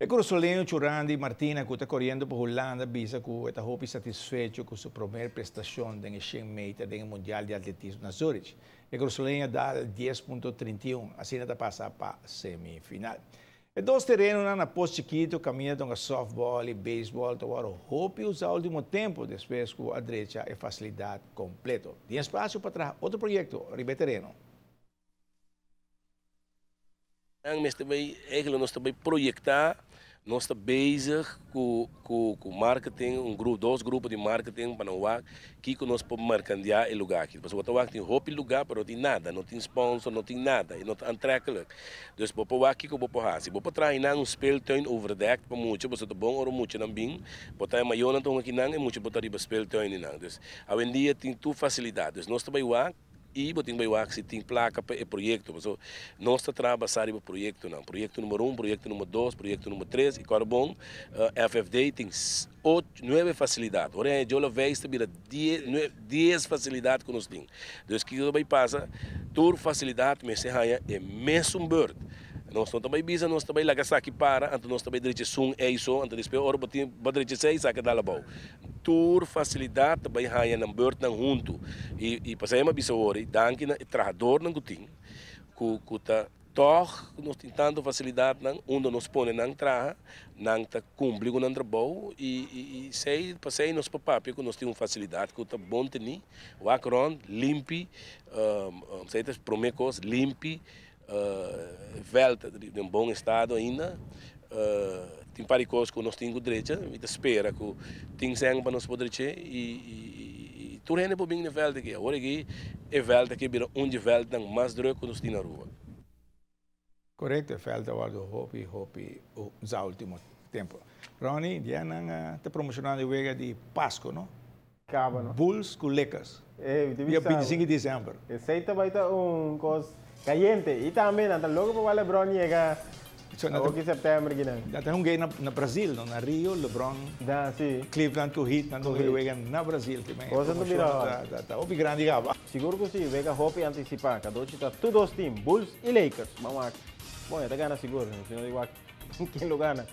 E kurasoleño Churandy Martina ku ta koriendo pa Hulanda bisa ku e ta hopi satisfecho ku su promer prestashon den e shen meter den e Mundial di Atletismo na Zurich. E kurasoleño a dal 10.31, asina ta pasa pa semifinal. E dos terenonan na Pos Chikitu kaminda ta hunga sòftbòl i beisbòl ta wòrdu hopi usá último tempu despues ku a drecha e fasilidat kompleto. Tin espasio pa traha otro proyekto riba e tereno. Nan mester bay, eigenlijk nos ta bay proyecta, nos ta bezig cu cu cu marketing, un grupo, dos grupo di marketing pa nan wak kico nos por mercandia e lugar aki. Pasobra bo ta wak tin hopi lugar pero no tin nada, no tin sponsor, no tin nada, e no ta aantrekkelijk. Dus bo por wak kico bo por haci. Bo por traha einan un speeltuin overdekt pa mucha, pasobra ta bon ora muchanan bin, bo ta e mayornan ta hunga akinan e mucha por ta riba speeltuin einan. Dus awendia tin tur facilidad. Dus nos ta bay wak. I bo tin bai wak si tin plaka pa e proyekto. Pasobra nos ta traha basá riba proyektonan. Proyekto numero un, proyekto numero dos, proyekto numero tres. I kòrda bon, FFD tin ocho, nuebe fasilidat. Ora e Jola Veis ta bira die, nue, dies fasilidat ku nos tin. Dus kiko ta bai pasa? Tur fasilidat mester haña e mesun bùrt. Nos no ta bai bisa nos ta bai laga esaki para, anto nos ta bai drecha esun ei so, anto despues ora bo tin bo drecha esei, esaki a dal abou. Tur facilidad ta bay haya nan beurtnan hunto y pasaya mi a bisa awor danki na e trahadornan cu tin cu cu ta tog nos tin tanto facilidadnan unda nos pone nan traha nan ta cumpli cu nan trabou y y esey pasey nos por papia cu nos tin un facilidad cu ta bon teni wak rond limpi esey ta prome cos limpi. Veld ta den bon estado ainda. Tin par di kos ku nos tin ku drecha. Mi ta spera ku tin sèn pa nos por drech'é i tur hende por bin na e vèlt aki. Awor aki e vèlt aki a bira un di e vèltnan mas drùk ku nos tin na Aruba. Korekto, e vèlt a wòrdu hopi hopi usá último tempu. Ronnie, dia nan ta promoshonando e wega di Pasku, no? Caba no. Bulls cu Lakers. Eh, mi ta Dia bisa. 25 di december. Esey ta bay ta un cos cayente. Y tambe nan ta loco pa wak Lebron yega So, nan ta, awoki september kinan. nan ta hunga na, na Brazil, no? Na Rio, Lebron, Da, si. Cleveland cu Heat, nan ta Cu hunga e Heat. wega na Brazil. Te men e Cosa ta promocion bira ta, hot. ta, ta hopi grandi caba. Sigur cu si, wega hopi anticipa. Cadochi ta tur dos team, Bulls y Lakers. Ban wak. Bon, e ta gana sigur, si no di wak ken lo gana.